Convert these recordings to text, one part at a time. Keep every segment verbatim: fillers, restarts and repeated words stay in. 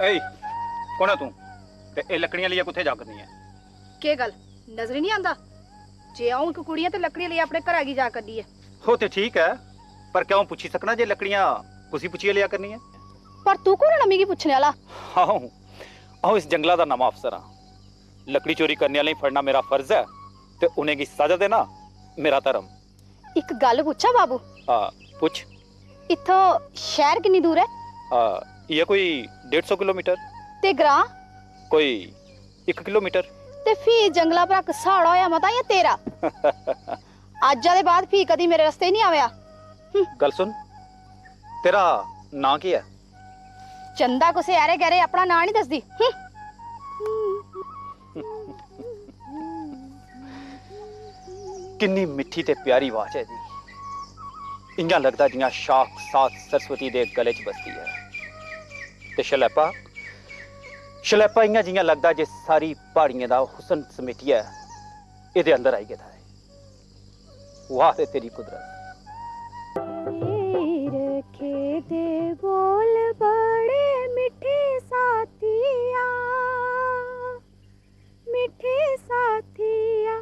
ए, कौन ऐ तूं? ते एह् लकड़ियां लेइयै कुत्थै जा करनी ऐ? केह् गल्ल, नजरी निं आंदा? जे अ'ऊं इक कुड़ी आं ते लकड़ियां लेइयै अपने घरा की जा करनी ऐ? ओह् ते ठीक ऐ, पर क्या अ'ऊं पुच्छी सकना जे लकड़ियां कुसी पुच्छियै लेआ करनी ऐ? पर तूं कु'न ऐ मिगी पुच्छने आह्ला? अ'ऊं, अ'ऊं इस जंगला दा नमां अफसर आं। लकड़ी चोरी करने आह्लें गी फड़ना मेरा फर्ज ऐ ते उ'नेंगी स'जा देना मेरा धर्म। इक गल्ल पुच्छां बाबू? हां, पुच्छ। इत्थों शैह्र किन्नी दूर ऐ? आ, इ'यै कोई डेढ़ सौ किलोमीटर। ते ग्रां? कोई इक किलोमीटर। ते फ्ही जंगला परा घसाड़ा होएआ मता जां तेरा? अज्जा दे बाद फ्ही कदी मेरे रस्ते निं आवेआ। हम्म। गल्ल सुन, तेरा नांऽ केह् ऐ? चंदा कुसै ऐरे गैरे अपना नांऽ निं दसदी। हम्म। किन्नी मिट्ठी ते प्यारी आवाज ऐ जी। इ'यां लगदा जि'यां साक्षात सरस्वती दे गले च बसदी ऐ। ते शलैपा, शलैपा इ'यां जि'यां लगदा जे सारी प्हाड़ियें दा हुस्न समेटियै एह्दे अंदर आई गेदा ऐ। वाह रे तेरी कुदरत। हीरखे दे बोल बड़े मिट्ठे साथिया, मिट्ठे साथिया,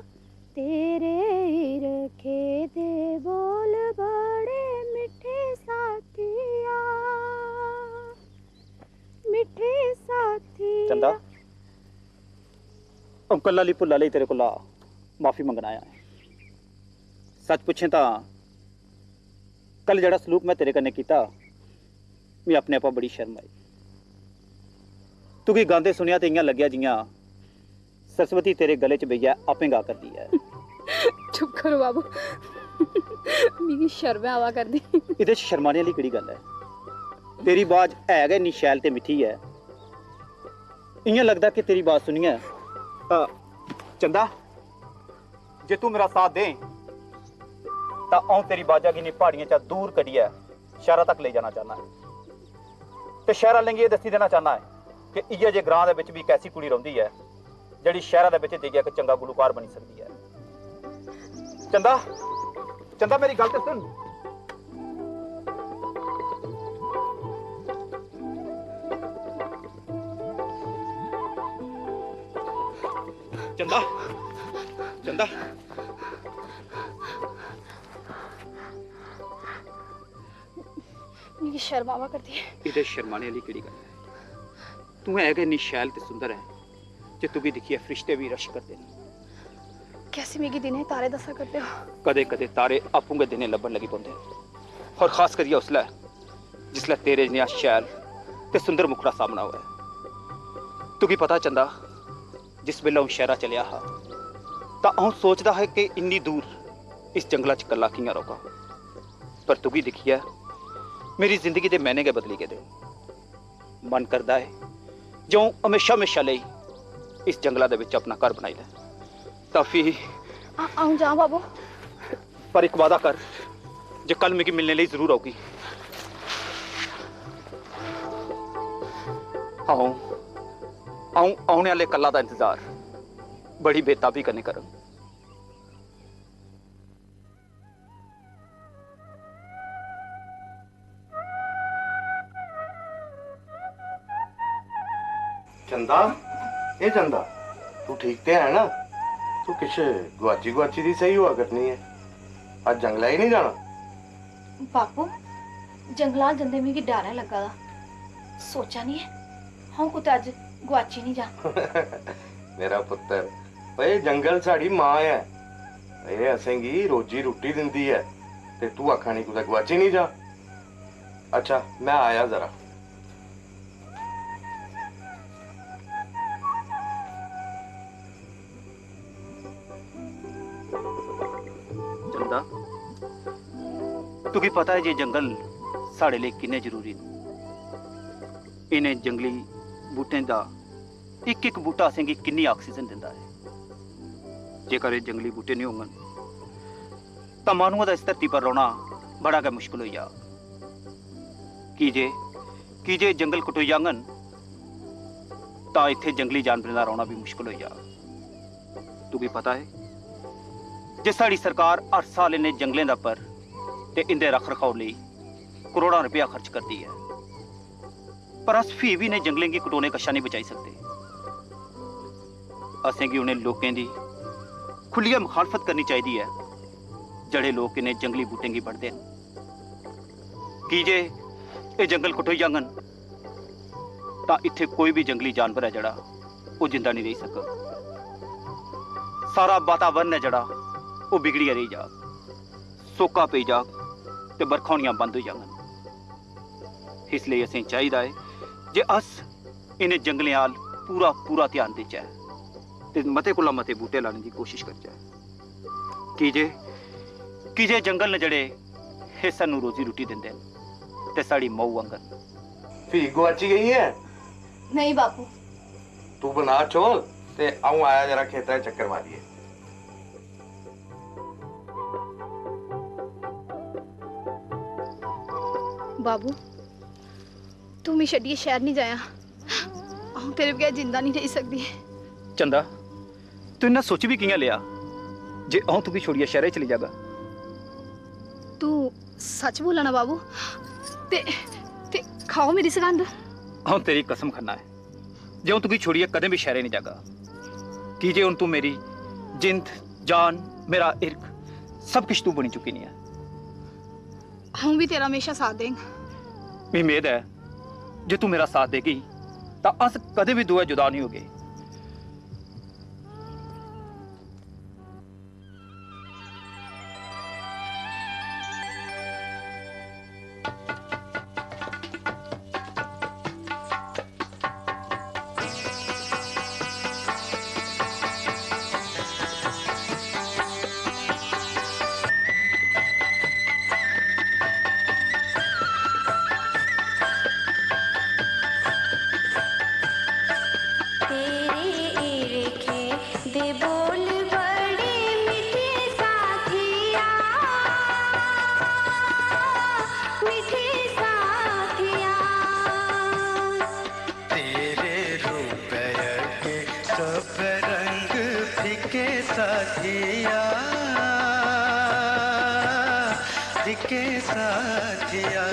तेरे हीरखे दे बोल बड़े मिट्ठे साथिया, मिट्ठे साथिया। चंदा, अ'ऊं कल्ला ली भुल्ला लेई तेरे कोला माफी मंगना आया ऐ। सच पुच्छें तां कल जेह्ड़ा सलूक में तेरे कन्नै कीता, मी अपने आपा बड़ी शर्म आई। तुगी गांदे सुनेआ ते इ'यां लग्गेआ जि'यां सरस्वती तेरे गले च बेहियै आपे गा करदी ऐ। चुप करो बाबू, मिगी शर्म आवा करदी। एह्दे च शर्माने आह्ली केह्ड़ी गल्ल ऐ? तेरी बाज है गै इन्नी शैल ते मिट्ठी ऐ, इ'यां लगदा कि तेरी बाज सुनियै, अ, चंदा, जे तू मेरा साथ दें, तां अ'ऊं तेरी बाजा गी इ'नें प्हाड़ियें चा दूर कड्ढियै शैह्रा तक लेई जाना चाह्न्नां ऐ। ते शैह्र आह्लें गी एह् दस्सी देना चाह्न्नां ऐ कि इ'यै जे ग्रां दे बिच बी इक ऐसी कुड़ी रौंह्दी ऐ, जेह्ड़ी शैह्रा दे बिच जाइयै इक चंगा गुलूकार बनी सकदी ऐ। चंदा, चंदा, मेरी गल्ल ते सुन। चंदा, चंदा। मिगी शर्म आवा करदी ऐ। एह्दे शर्माने आह्ली केह्ड़ी गल्ल ऐ? तूं है गै इन्नी शैल ते सुंदर ऐ जे तुगी दिक्खियै फरिश्ते बी रश करदे न। कैसी मिगी दिनें तारे दस्सा करदे ओ? कदें-कदें तारे आपूं गै दिनें लब्भन लगी पौंदे न, और खास करियै उसलै जिसलै तेरे जनेहा शैल ते सुंदर मुखड़ा सामना होऐ। तुगी पता चंदा, जिस बेल्लै अ'ऊं शैह्रा चलेआ हा, तां अ'ऊं सोचदा हा कि इन्नी दूर इस जंगला च कल्ला कि'यां रौह्गा। पर तुगी दिक्खियै मेरी जिंदगी दे मैह्ने गै बदली गेदे। मन करदा ऐ जे अ'ऊं म्हेशा-म्हेशा लेई इस जंगला दे बिच अपना घर बनाई लैं। तां फ्ही अ-, अ'ऊं जां बाबू? पर इक वादा कर जे कल मिगी मिलने लेई जरूर औगी। अ'ऊं, अ'ऊं औने आह्ले कल्ला दा इंतजार बड़ी बेताबी कन्नै करङ। चंदा, ए चंदा, तू ठीक ते है ना? तू किश गुआची गुआची दी सेही होआ करनी ऐ। अज्ज जंगलै गी निं जाना? बापू, जंगला जंदे मिगी डर ऐ लग्गा दा। सोचा नी ऐ, अ'ऊं कुतै अज्ज गुआची निं जां। मेरा पुत्तर, ओए, जंगल साढ़ी मां ऐ। एह् असेंगी रोजी रुट्टी दिंदी ऐ, ते तू आखा नी कुतै गुआची निं जां। अच्छा, में आया जरा। चंदा, तुगी पता ऐ जे जंगल साढ़े लेई किन्ने जरूरी न। इ'नें जंगली बूह्टें दा इक-इक बूह्टा असेंगी किन्नी आक्सीजन दिंदा ऐ। जेकर एह् जंगली बूह्टे नेईं होङन, तां माह्नुएं दा इस धरती पर रौह्ना बड़ा गै मुश्कल होई जाग। की जे, की जे जंगल कटोई जाङन, तां इत्थै जंगली जानवरें दा रौह्ना बी मुश्कल होई जाग। तुगी पता ऐ जे साढ़ी सरकार हर साल इ'नें जंगलें दा पर ते इं'दे रक्ख-रखाव लेई करोड़ां रपेआ खर्च करदी ऐ। पर अस फ्ही बी इ'नें जंगलें गी कटोने कशा नेईं बचाई सकदे। असेंगी उ'नें लोकें दी खु'ल्लियै मुखालफत करनी चाहिदी ऐ, जेह्ड़े लोक इ'नें जंगली बूह्टें गी बड्ढदे न। की जे एह् जंगल कटोई जाङन, तां इत्थै कोई बी जंगली जानवर ऐ जेह्ड़ा, ओह् जिंदा नेईं रेही सकग। सारा वातावरण ऐ जेह्ड़ा, ओह् बिगड़ियै रेही जाग, सोका पेई जाग ते बरखा होनियां बंद होई जाङन। इसलेई असें चाहिदा ऐ जे अस इ'नें जंगलें आल पूरा, पूरा ध्यान देचै ते मते कोला मते बूह्टे लाने दी कोशश करचै। की जे, की जे जंगल न जेह्ड़े, एह् सानू रोजी रुट्टी दिंदे न ते साढ़ी मऊ आंगन। फ्ही गुआची गेई ऐ? नेईं बापू। तू बना चौल ते अ'ऊं आया जरा खेतरै चक्कर मारियै। बाबू, तू मिगी छड्डियै शैह्र निं जायां। अ'ऊं तेरे बगैर जिंदा निं रेही सकदी। चंदा, तू इन्ना सोची बी कि'यां लेआ जे अ'ऊं तुगी छोड़ियै शैह्रै च चली जागा? तू सच बोल्ला ना बाबू? ते, ते खाओ मेरी सगंध। अ'ऊं तेरी कसम खन्ना ऐ जे अ'ऊं तुगी छोड़ियै कदें बी शैह्रै निं जागा, की जे हून तू मेरी जिंद, जान, मेरा इर्क, सब किश तू बनी चुकी दी ऐ। अ'ऊं बी तेरा म्हेशा साथ देङ। मिगी मेद ऐ जे तू मेरा साथ देगी, तां अस कदें बी दोऐ जुदा नेईं होगे। तेरे हिरखे दे बोल बड़े मीठे साथिया, मीठे साथिया। तेरे रूप अगे सब रंग फीके साथिया, फीके साथिया।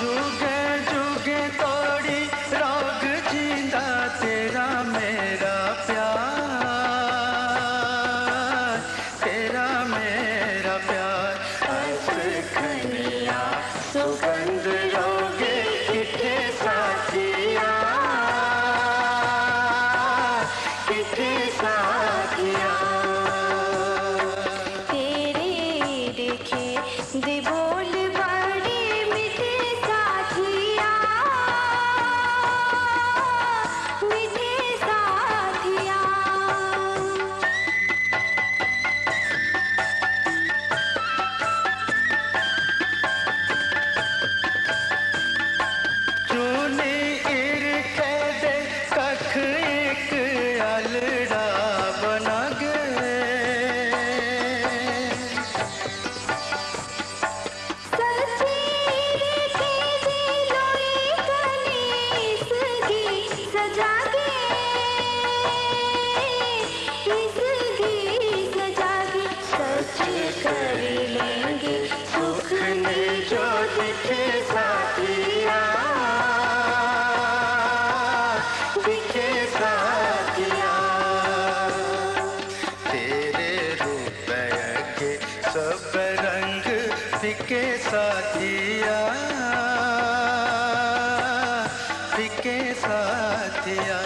जुगे जुगे तोड़ी रौग जींदा तेरा मेरा प्यार, तेरा मेरा प्यार। अस खनिया सुगंध रौगे किठे साथिया, किठे साथिया। तेरे देखे दे बोल बड़े मीठे साथिया, मीठे साथिया। चूनी इरखे दे कख इक आलड़ा बनागे। सच्ची इरखे दी लोई कनी इसगी सजागे, इसगी सजागे। सच करी लेंगे सुख ने जो दिखे साथिया, दिखे साथिया। तेरे रूप अगे सब रंग फीके साथिया, फीके साथिया।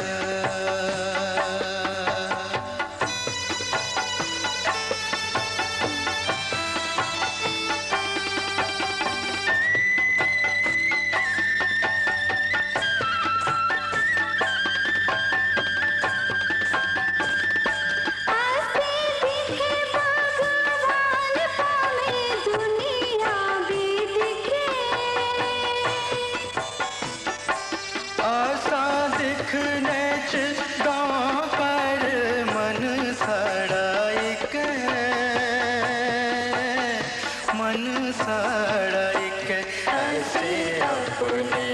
साढ़ा एक ऐसे अपने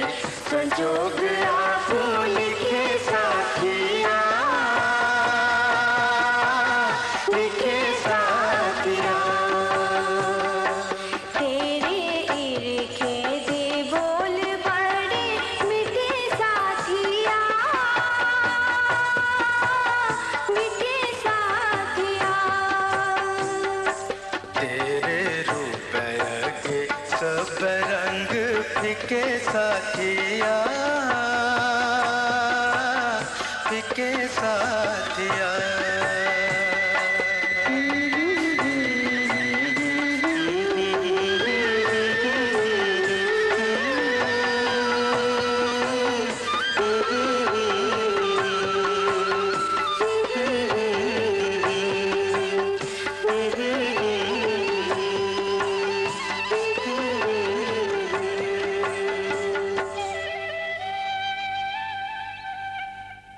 संजोग आप लिखे साथिया, लिखे साथिया। तेरे इरखे दे बोल बड़े मिठे साथिया, मिठे साथिया। तेरे रूप अगे सब रंग फिके साथिया, फिके साथिया।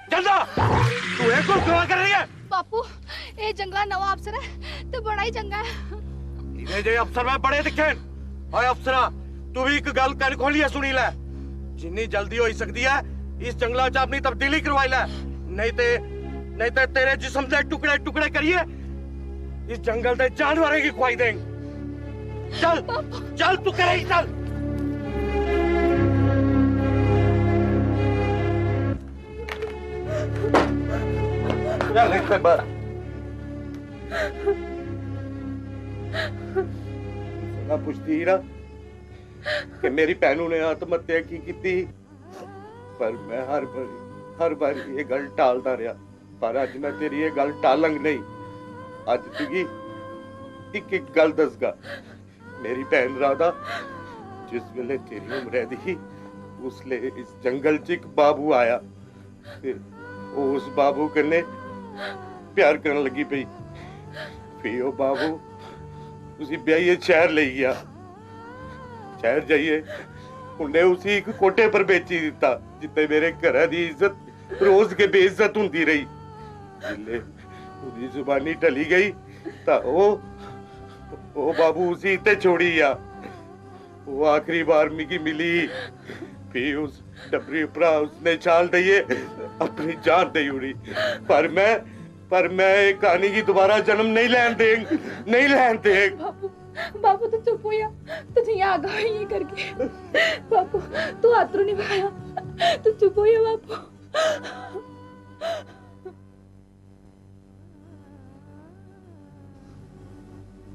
चंदा, तू एक को गवाह कर रही है? बापू, ये जंगला नवा अफसर है, तो बड़ा ही चंगा है। इन्हें जे अफसर मैं बड़े दिखे न। ओए अफसरा, तू भी एक गल कन खोलिए सुनी ले। जिन्नी जल्दी होई सकदी है, इस जंगला च अपनी तब्दीली करवाई ले, नहीं ते, नहीं ते तेरे जिस्म दे टुकड़े टुकड़े करिए इस जंगल दे जानवरें गी खुआई देंग। चल, चल, तू करे ही चल। चल, इस पे बर। सदा पुछदी ही ना कि मेरी भैनू ने आत्महत्या की कीती, पर मैं हर बारी, हर बारी ये गल टालदा रहा। पर अज मैं तेरी ये गल टालंग नहीं। अज तुगी इक इक गल दसगा। मेरी भैन राधा जिस वेले तेरी उम्रै दी ही, उसले इस जंगल च इक बाबू आया। ते ओह् उस बाबू कन्नै प्यार करन लगी पेई। फ्ही ओह् बाबू उसी ब्याहियै शैह्र लेई गेआ। शैह्र जाइयै उन्नै उसी इक कोठे पर बेची दित्ता, जित्थै मेरे घरै दी इज्जत रोज गै बेइज्जत होंदी रेही। जिसलै ओह्दी जुबानी ढली गेई तां ओह्, ओह् बाबू उसी इत्थै छोड़ी गेआ। ओह् आखरी बार मिगी मिली, फ्ही उस टब्बरी उप्परा उसने छाल देइयै अपनी जान देई ओड़ी। पर मैं, पर मैं एह् क्हानी गी दोबारा जन्म नेईं लैन देंग, नेईं लैन देंग। बापू, बापू, तू चुप होई जा। तू जियां आखगा, इयां करगे। बापू, तू अत्तरू निं बहाया। तू चुप होई जा, बापू।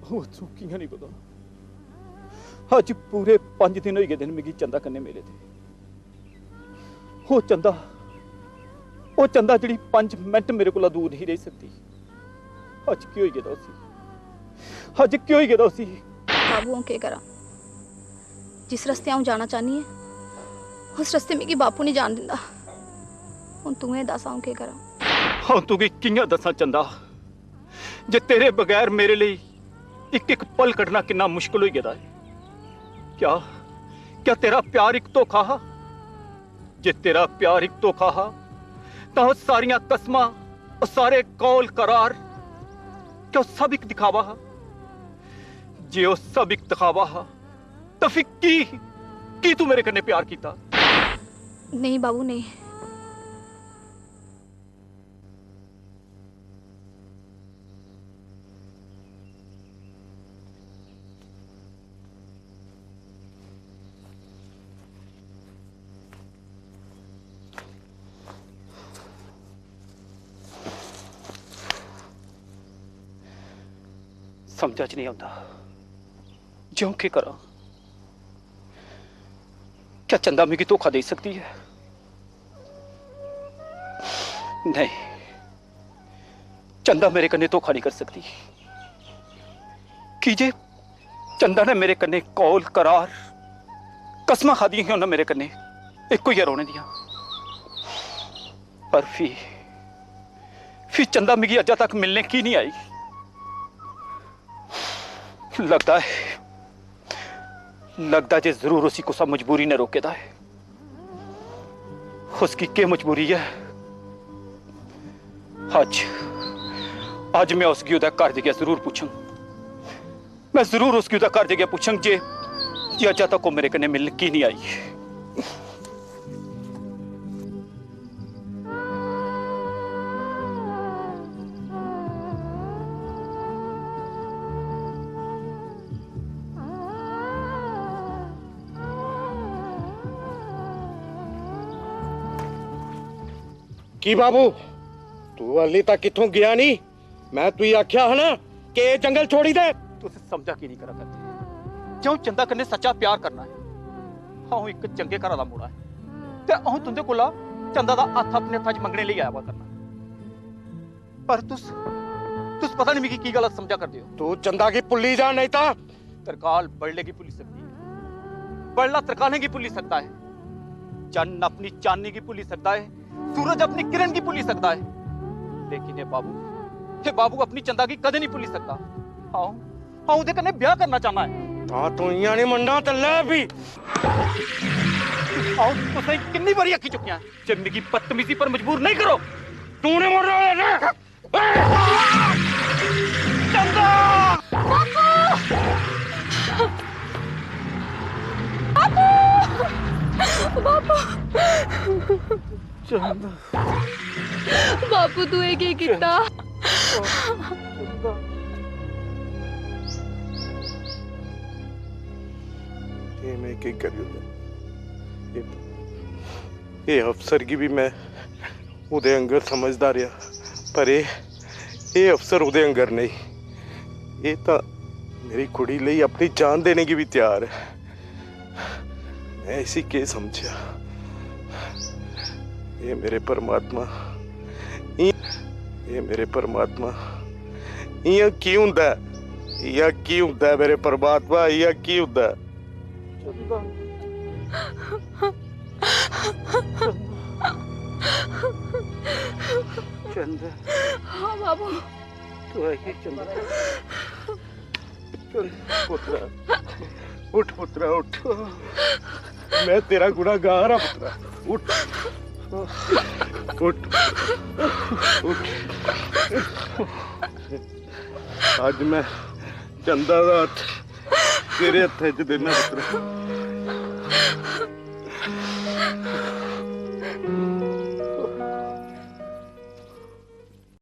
ओह् अत्थरूं कि'यां निं बगा? अज्ज पूरे पंज दिन होई गेदे न मिगी चंदा कन्नै मिले दे। ओह् चंदा, ओह् चंदा जेह्ड़ी पंज मिंट मेरे कोला दूर नेईं रेही सकदी। अज्ज केह् होई गेदा उसी? अज्ज केह् होई गेदा उसी? बाबू, अ'ऊं केह् करां? जिस रस्ते अ'ऊं जाना चाह्न्नी आं, उस रस्ते मिगी बापू निं जान दिंदा। हून तूं गै दस्स, अ'ऊं केह् करां? अ'ऊं तुगी कि'यां दस्सां चंदा, जे तेरे बगैर मेरे लेई इक-इक पल कड्ढना किन्ना मुश्कल होई गेदा ऐ। क्या, क्या तेरा प्यार इक धोखा हा? जे तेरा प्यार इक धोखा हा, तां ओह् सारियां कसमां, ओह् सारे कौल करार, क्या ओह् सब इक दिखावा हा? जे ओह् सब इक दिखावा हा, तां फ्ही की, की तू मेरे कन्नै प्यार कीता? नेईं बाबू, नेईं। समझा च नहीं आंदा जे अ'ऊं केह् करां। क्या चंदा मिगी धोखा देई सकदी ऐ? नहीं, चंदा मेरे कन्नै धोखा नहीं करी सकदी, की जे चंदा ने मेरे कन्नै कौल करार, कसमां खादियां हियां उन्नै मेरे कन्नै इक्को गै रौह्ने दियां। पर फ्ही, फ्ही चंदा मिगी अज्जा तक मिलने की निं आई? लगदा ऐ, लगदा जे जरूर उसी कुसा मजबूरी ने रोके दा ऐ। उसकी केह् मजबूरी ऐ? अज्ज, अज्ज में उसगी ओह्दे घर जाइयै जरूर पुच्छङ। में जरूर उसगी ओह्दे घर जाइयै पुच्छङ जे कि अज्जै तक ओह् मेरे कन्नै मिलन की निं आई। की बाबू, तू हाली तक इत्थों गेआ नहीं? मैं तुई आख्या हा ना कि एह् जंगल छोड़ी दे। तुस समझा की नहीं करा करदे? क्यों चंदा कन्नै सच्चा प्यार करना है? अ'ऊं इक चंगे घरा दा मुड़ा ऐ ते अ'ऊं तुंदे कोला चंदा दा हत्थ अपने हत्था च मंगने लेई आया हुआ करना। पर तुस, तुस पता नहीं मिगी की गलत समझा करदे हो। तू चंदा गी भुल्ली जा, नहीं तां तरकाल बडले गी भुल्ली सकदी है, बडला तरकालें गी भुल्ली सकदा है, चन्न अपनी चानी गी भुल्ली सकदा है, सूरज अपनी किरण गी भुल्ली सकदा है, लेकिन एह् बाबू, एह् बाबू अपनी चंदा गी कदें नहीं भुल्ली सकदा। अ'ऊं, अ'ऊं ओह्दे कन्नै ब्याह करना चाहना ऐ। तां तू इ'यां नहीं मनना ते लै भी। अ'ऊं तुसें किन्नी बारी आखी चुकेआ जे मिगी बदतमीजी पर मजबूर नहीं करो। तू नहीं मरना होया ना। चंदा! बापू! बापू! बापू! चंदा। बापू, तू एह् केह् कीता? चंदा। एह् में केह् करी ओड़ेआ? एह्, एह् अफसर गी बी में ओह्दे आंगर समझदा रेहा, पर एह्, एह् अफसर ओह्दे आंगर नेईं। एह् तां मेरी कुड़ी लेई अपनी जान देने गी बी त्यार ऐ। मैं इसी केह् समझेआ? हे मेरे परमात्मा, इ-, हे मेरे परमात्मा, इ'यां की हुंदा ऐ? इ'यां की हुंदा ऐ मेरे परमात्मा? इ'यां की हुंदा ऐ? चंदा। चंदा। चंदा। हाँ बाबू। तू आई चंदा। चंदा, पुत्तरा, उठ पुत्तरा, उठ। मैं तेरा गुनाहगार हां पुत्तरा, उठ। उठ, उठ। अज्ज मैं चंदा दा हत्थ तेरे हत्थै च देना पुत्तरा।